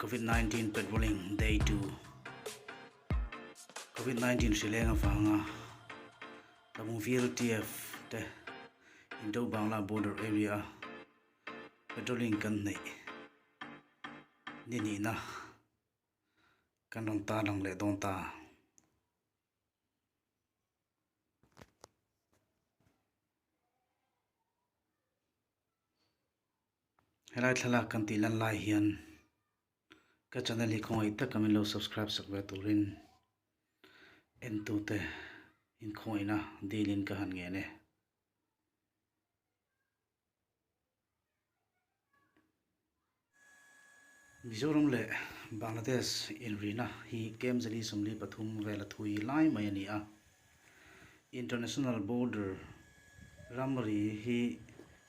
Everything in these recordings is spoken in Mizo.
Covid 19 patrolling day 2 Covid 19 hri leng avanga Tlabung VLTF te Indo Bangla border area a patrolling kan neih ni nihna kan rawn tarlang leh dawn ta. Helai thlalak kan tih lan lai hian ka channel hi khawngaih taka min lo subscribe sak ve turin entute inkhawngaihna dilin ka han ngen e. Mizoram leh Bangladesh inrina hi Kemzali 43 vela thui lai mai a ni a. International border ramri hi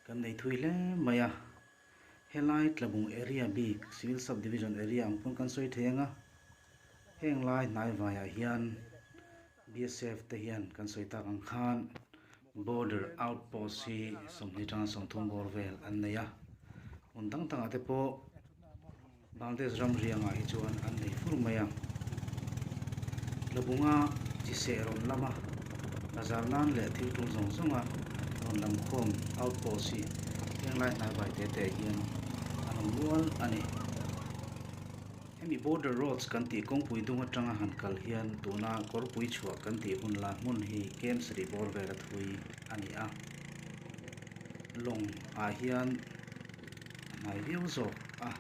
kan nei thui hle mai a. Helai Tlabung area bik Civil Sub Division area ang pawn kan sawi thei ang a. Heng lai hnaivaiah hian BSF te hian kan sawi tak ang khan Border outpost hi 20 tanga 30 bawr vel an nei a, hmun dang dangah te pawh Bangladesh ram riangah hi chuan an nei fur mai a. Tlabunga chi seh rawn lama bazar nan leh thil tul zawng zawnga rawn lam khawm outpost hi henglai hnaivai te te hian an awm nual a ni. Hemi border roads kan tih kawngpui dung atanga han kal hian tuna kawrpui chhuah kan tih hun la hmun hi kem sarih bawr vel a thui a ni a. Lawng ah hian a hnai viau zawk a,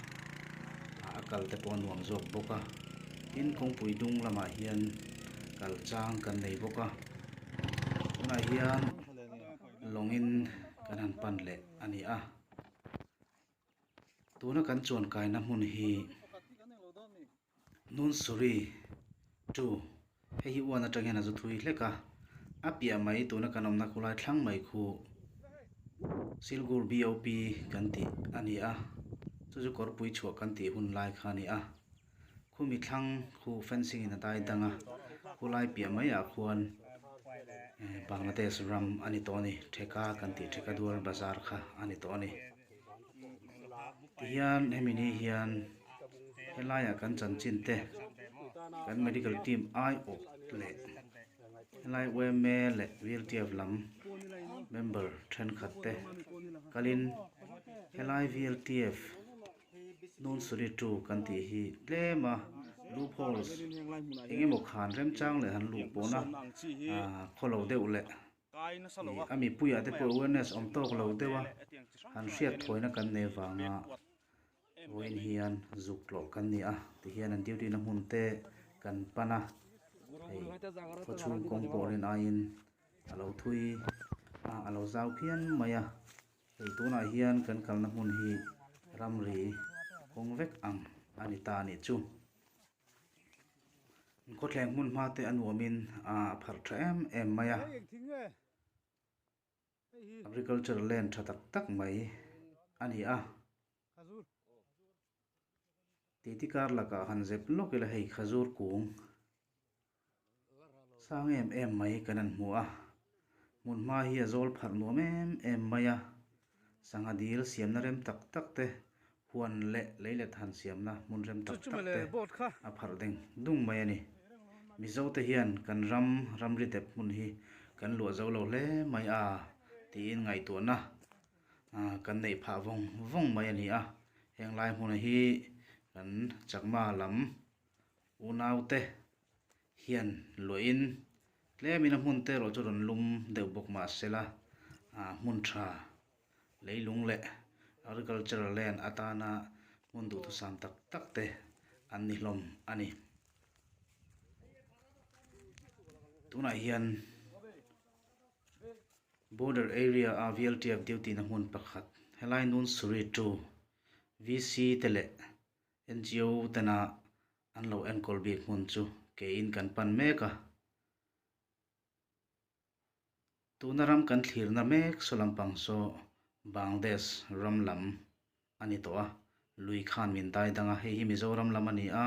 a kal te pawh a nuam zawk bawk a. Tin, kawngpui dung lamah hian kal chang kan nei bawk a. Tunah hian lawngin kan han pan leh a ni a. Tuna kan chuan kaina hmun hi Nunsuri two hei hi uan atang hian a zu thui hlek a, a piah mai tuna kan awmna khulai thlang mai khu Silgur BOP kan tih a ni a, chu chu kawrpui chhuah kan tih hun lai kha a ni a, khumi thlang khu fencing in a dai dang a, khulai piah maiah khuan Bangladesh ram a ni tawh a ni, Theka kan tih Theka Duar bazar kha a ni tawh a ni. Tihian hemi ni hian helaiah kan chanchin te kan medical team aiawh leh helai yma leh VLTF lam member thenkhat te kalin helai VLTF Nunsuri two kan tih hi tlem a loopholes engemaw khan remchang leh han luh pawhna ah khawlo deuh leh. A mipuiah te pawh awareness awm tawk lo deuh a, han hriat thawina kan nei vanga vawiin hian zuk tlawh kan ni a, tihian an duty na hmun te kan pan a, hei khawchhung kawng pawh rin aiin a lo thui a, a lo zau phian mai a, hei tunah hian kan kalna hmun hi ramri kawng vek ang a ni ta a nih chu. Khawthleng hmun hma te a nuamin a pharh tha em em mai a, agriculture land tha tak tak mai a ni a, titi kar lakah han zep lawk ila hei khazur kung sang em em mai kan han hmu a, hmun hma hi a zawl pharh nuam em em mai a, sangha dil siamna rem tak tak te Huan leh leilet han siamna hmun rem tak tak te a pharh deng dung mai a ni. Mizo te hian kan ram ramri dep hmun hi kan luah zo lo hle mai a tiin ngaihtuahna kan neih phah vawng vawng mai a ni a. Heng lai hmun hi kan Chakma lam unau te hian luahin tlemin a hmun te erawh chu rawn lum deuh bawk mah sela hmun tha leilung leh agricultural land atana hmun duhthusam tak tak te an ni hlawm a ni. Tunah hian border area a VLTF duty na hmun pakhat helai Nunsuri two VC te leh NGO tena an lo enkawl bik hmun chu keiin kan pan mek a. Tuna ram kan thlirna mek saw lampang saw Bangladesh ram lam a ni tawh a, lui khan min dai dang a, hei hi Mizoram lam a ni a,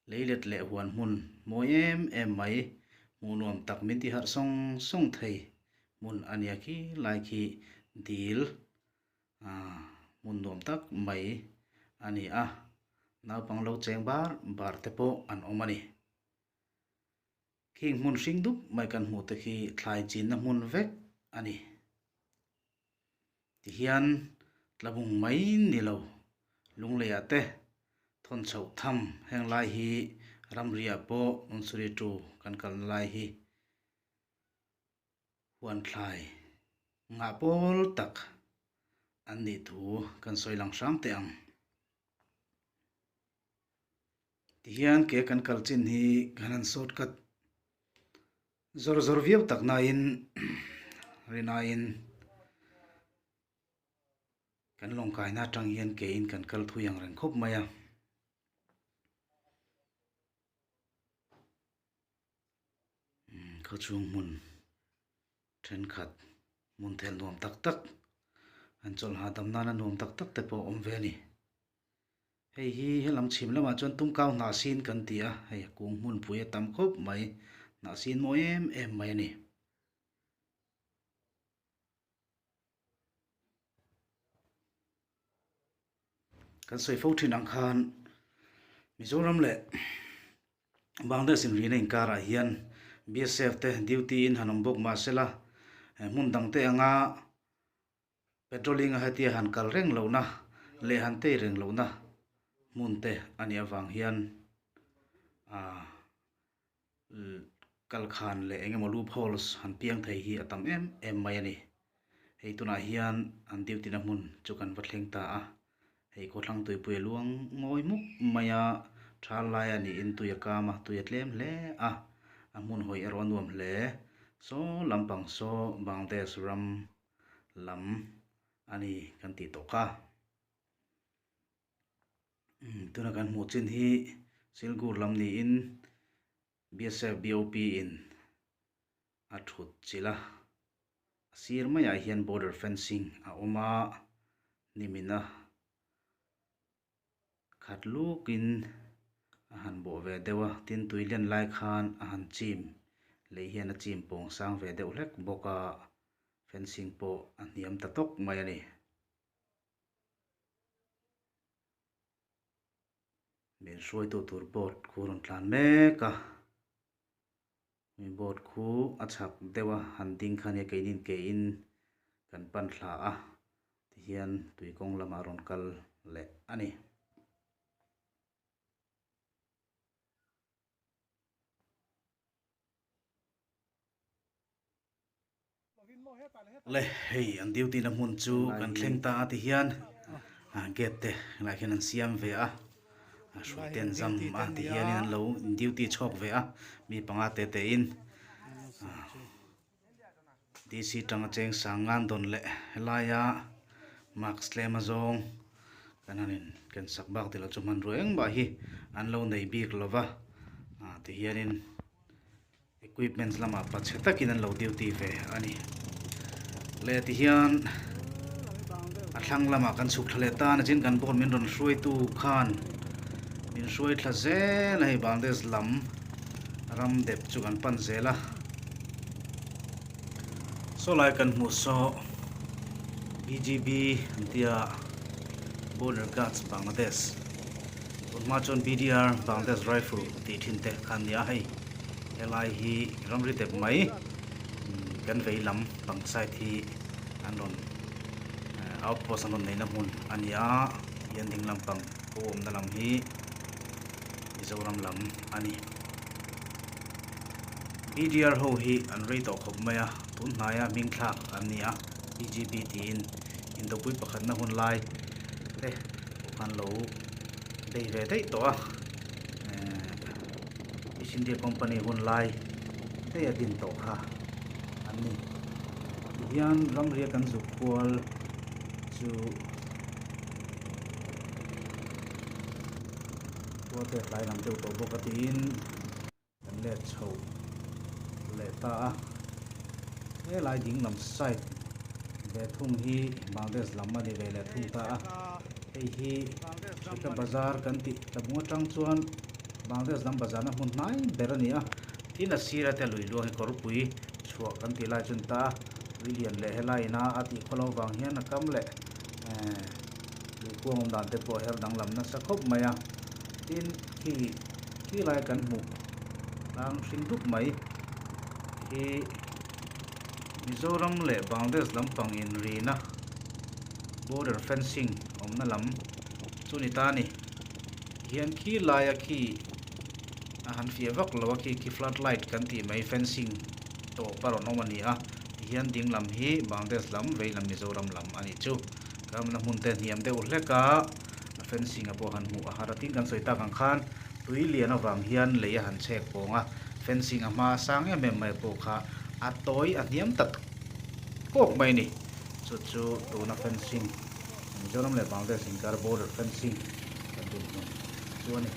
leilet leh huan hmun mawi em em mai, hmuh nuam tak min ti harh sawng sawng thei hmun a nia khi lai khi dil hmun nuam tak mai a ni a. Naupang lo cheng bar bar te pawh an awm a ni. Khing hmun hring dup mai kan hmuh te khi thlai chinna hmun vek a ni. Tihian tlabung mai ni lo lungleiah te thawn chhoh tham heng lai hi ramriah pawh Munsuri tu kan kalna lai hi huan thlai ngah pawl tak an nih thu kan sawi lang hram teh ang. Tihian ke kan kal chin hi kan han shortcut zawr zawr viau tak nain rinaiin kan lawngkaina atang hian kein kan kal thui ang reng khawp mai a. Khawchhung hmun thenkhat hmun thelh nuam tak tak an chawlh hahdam nana nuam tak tak te pawh a awm ve a ni. Hei hi helam chhim lamah chuan tumkau hnah sin kan ti a, hei a kung hmunpui a tam khawp mai, hnah sin mawi em em mai a ni. Kan sawi fo thin ang khan Mizoram leh Bangladesh inrina inkarah hian BSF te duty in han awm bawk mahsela hmun dangte anga Patrolling a hetia han kal reng lohna leh han tei reng lohna hmun te a nih avang hian aah kal khan leh eng emaw loop holes han piang thei hi a tam em em mai a ni. Hei tunah hian an duty na hmun chu kan va thleng ta a, hei khawthlang tuipui a luang ngawi hmuk mai a, thal lai a niin tui a kam a, tui a tlem hle a, a hmun hawi erawh a nuam hle. Saw lampang saw Bangladesh ram lam a ni kan tih tawh kha. Tuna kan hmuh chin hi Silgur lam niin BSF BOP in a thut chilh a, a sir maiah hian border fencing a awm a, nimina khat lukin a han bawh ve deuh a, tin tui len lai khan a han chim lei hian a chim pawng sang ve deuh hlek bawk a, fencing pawh a hniam ta tawk mai a ni. Min hruaitu tur boat khu a rawn tlan mek a, mi boat khu a chhak deuh a han ding kha nia keinin kein kan pan thla a tihian tui kawng lamah a rawn kal leh a ni. Le hei an duty na hmun chu kan thleng ta a ti hian gate te helaiah hian an siam ve a hrui te an zam a ti hianin an lo duty chhawk ve a mi panga te te in DC tanga cheng sang ngan dawn leh helaia mask tlem a zawng kan han in ken sak bak tilo chu hmanrua engmah hi an lo nei bik lova ti hianin. Equipments lamah pachhe takin an lo duty ve a ni. Le tihian a thlang lamah kan chhuk thla leh tan a chin kan board min rawn hruaitu khan min hruai thla zel a hei Bangladesh lam ram dep chu kan pan zel a. Saw lai kan hmuh saw BGB an tia Border Guards Bangladesh tun hma chuan BDR Bangladesh Rifle tih thin te kha an ni a hei. Helai hi ramri dep mai kan vei lam pang side hi an rawn outpost an rawn neihna hmun a ni a hian ding lampang ko awmna lam hi Mizoram lam a ni. BDR ho hi an rei tawh khawp mai a tun hnaia hming thlak an ni a BGB tiin indopui pakhatna hun lai te pawh khan lo bei ve daih tawh a. East India Company hun lai daih a din tawh kha an ni. Tihian ramria kan zuk kual chu khua te a tlai lam deuh tawh bawk a tiin kan let chho leh ta a. Helai ding lam side ve thung hi Bangladesh lam a ni ve leh thung ta a. Hei hi Shikha Bazar kan tih tlabung atang chuan Bangladesh lam bazarna hmun hnai ber a ni a. Tin a sira te lui luang hi kawrpui chhuah kan tih lai chu an ta a, tui lian leh helai ina a tih khaw lo vang hian a kam leh lui kuang awm dan te pawh a her danglam nasa khawp mai a. Tin, khi khi lai kan hmuh tlang hring dup mai hi Mizoram leh Bangladesh lampang inrina border fencing awmna lam chu ni ta a ni. Hian khi laia khi a han fiah vak lo a khi khi flood light kan tih mai fencing tawp a rawn awm a ni a tihian ding lam hi Bangladesh lam vei lam Mizoram lam a nih chu. Kan awmna hmun te hniam deuh hlek a a fencing a pawh han hmuh a har a tin kan sawi tak ang khan tui lian avang hian lei a han chhek pawng a fencing a hma sang em em mai pawh kha a tawi a hniam ta kawk mai a ni chu chu tuna fencing Mizoram leh Bangladesh inkar border fencing kan din hmun chu a ni.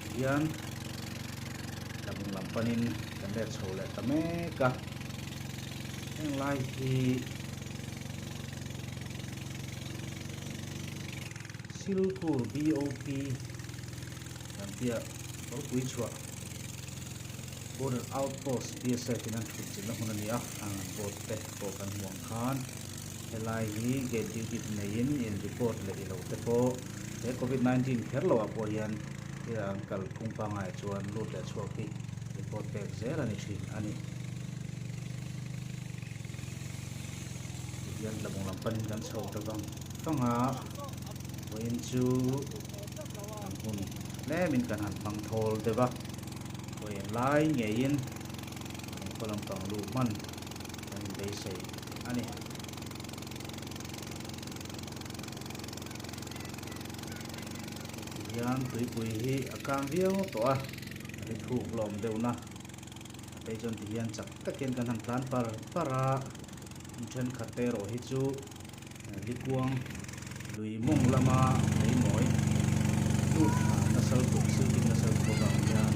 Tihian tlabung lam panin kan let chho leh ta mek a, heng lai hi Silkur BOP kan tia ropui chhuah Border Outpost BSF in an thut chilhna hmun a ni a, hang an boat te pawh kan hmuh ang khan helai hi gate duty te neiin in report leh i lo te pawh he covid 19 kher loh ah pawh hian thil an kal phung pangai chuan lut leh chhuak hi report pek zel a ni thin a ni. Tihian tlabung lam panin kan chho ta vang vang a, vawiin chu kan hun tlemin kan han hmang thawl deuh a, vawiin lai ngeiin kan khaw lampang luh hman kan inbeisei a ni. Tihian tuipui hi a kang viau tawh a, a ri thuk hlawm deuhna a phei chuan tihian chak takin kan han tlan par par a, hmun thenkhat te erawh hi chu likuang lui mawng lama lei mawi lut thla nasa lutuk silting nasa lutuk avang hian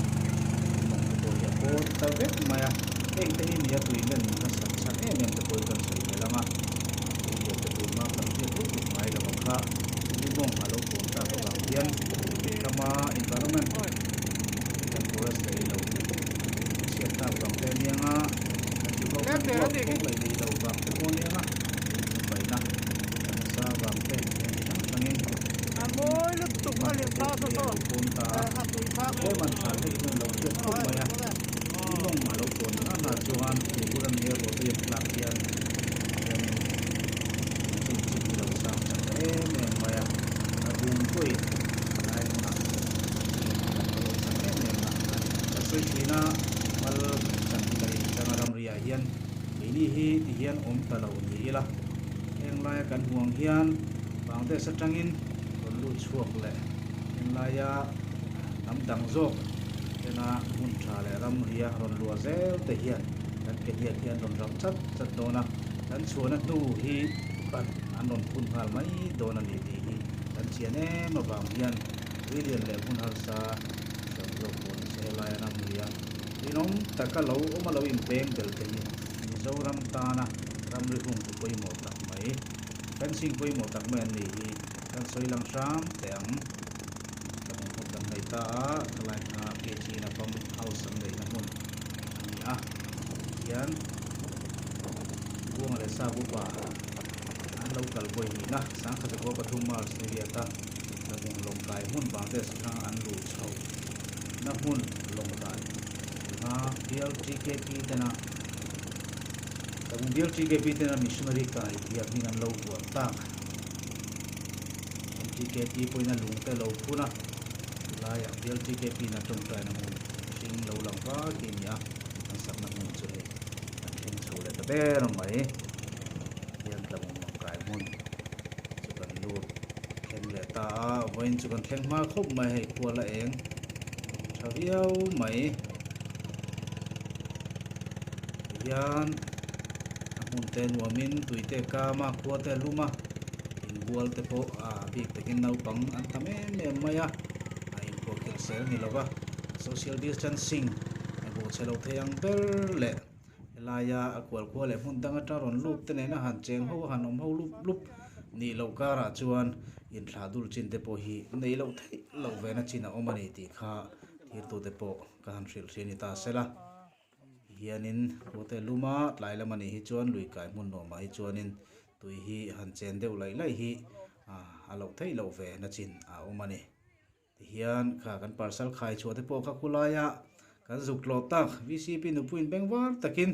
mawng te pawh hi a pawn ta vek mai a, heng te hi nia tui len nasat chhan em em te pawh hi kan sawi belh ang a, tui lian te tun hma kan hriat lutuk ngai lo ang kha li mawng a lo pawn tak avang hian kama environment kan forest leh ilo chhiat tak vang te aniang a, kan development work kawng leh leh ilo vang te pawh aniang a, lei paihna a nasa vang te hian chi hrang hrangin tui a lo pawn ta a, tlem an tha te hi chuan lo hriat khawp mai a, ni mawng a lo pawn na na chuan tui bul an nia ruah tui an tlak hian hianin chin chin hi lo sang chak ta em em mai a, a bung pawhin lai hmunah kan lo chak em em a a ni. Kan sawi thin a, mal chan hi kan inchang a ramriah hian keini hi ti hian awm ta lo ni ila, heng laia kan hmuh ang hian Bangladesh atangin rawn lut chhuak leh heng laia hnam dang zawk tena hmun tha leh ramria rawn luah zel te hian kan ke hniak hi an rawn ram chat chat dawn a, kan chhuahna hnu hi ban an rawn phun nghal mai dawn a ni tih hi kan chian em avang hian tui lian leh hmun harsa hran zawk pawh ni se helaia ramria rinawm taka lo awm a lo inpeng bel te hi Mizoram tana ramri hungtu pawimawh tak mai, fencing pawimawh tak mai an nih hi kan sawi lang hram teh ang. Ka hmu hmun kan hnaih ta a, khalai kha KG in a pump house an neihna hmun a ni a, tihian Buanga leh Sap upa an lo kal vawi hnihna Sangkhazakhua pathum March ni riata Tlabung lawngkai hmun Bangladesh atanga an luh chho na hmun lawngkai tuna bial TKP tena Tlabung bial TKP tena missionary kai tia hming an lo vuah tak. MTKP pawhin a lung te lo phun a, chulaiah bial TKP in a tawngtaina hmun hring lo lang vak hi a ni a, an sakna hmun chu hei kan thleng chho leh ta ber mai. Hian tlabung lawngkai hmun chu kan lut thleng leh ta a, vawiin chu kan thleng hma khawp mai hei khual a eng tha viau mai. Tihian a hmun te nuamin tui te kam a, khua te a lum a, inbual te pawh a bik takin naupang an tam em em mai a, a inpawhkhirh sel ni lova social distancing a bawhchhe lo thei ang ber leh helaia a kual khua leh hmun dang atang rawn lut te nena han cheng ho a han awm ho lup lup nih loh karah chuan inthlah dul chin te pawh hi neih loh theih loh vena chin a awm a ni tih kha thirtute pawh ka han hrilh hria ni ta sela. Hianin kute luma tlai lam anih hi chuan lui kai hmun nuamah hi chuanin tui hi han chen deuh laih laih hi a loh theih loh ve na chin a awm a ni. Tihian kha kan parcel khai chhuah te pawh kha khulaia kan zuk tlawh tak VCP nupuiin bengvar takin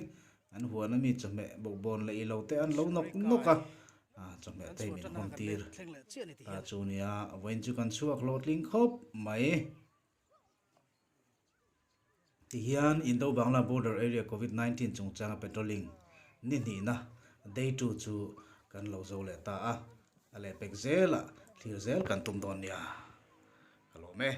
an huan ami chawhmeh bawkbawn leh ilo te an lo nawk nawk a, chawhmeh te hi min hawn tir ta chu nia vawiin chu kan chhuak hlawhtling khawp mai. Tihian Indo-Bangla Border Area Covid 19 chungchanga patrolling ni hnihna day two chu kan lo zo leh ta a, a lehpek zelah thlir zel kan tum dawn nia. Ka lawm e.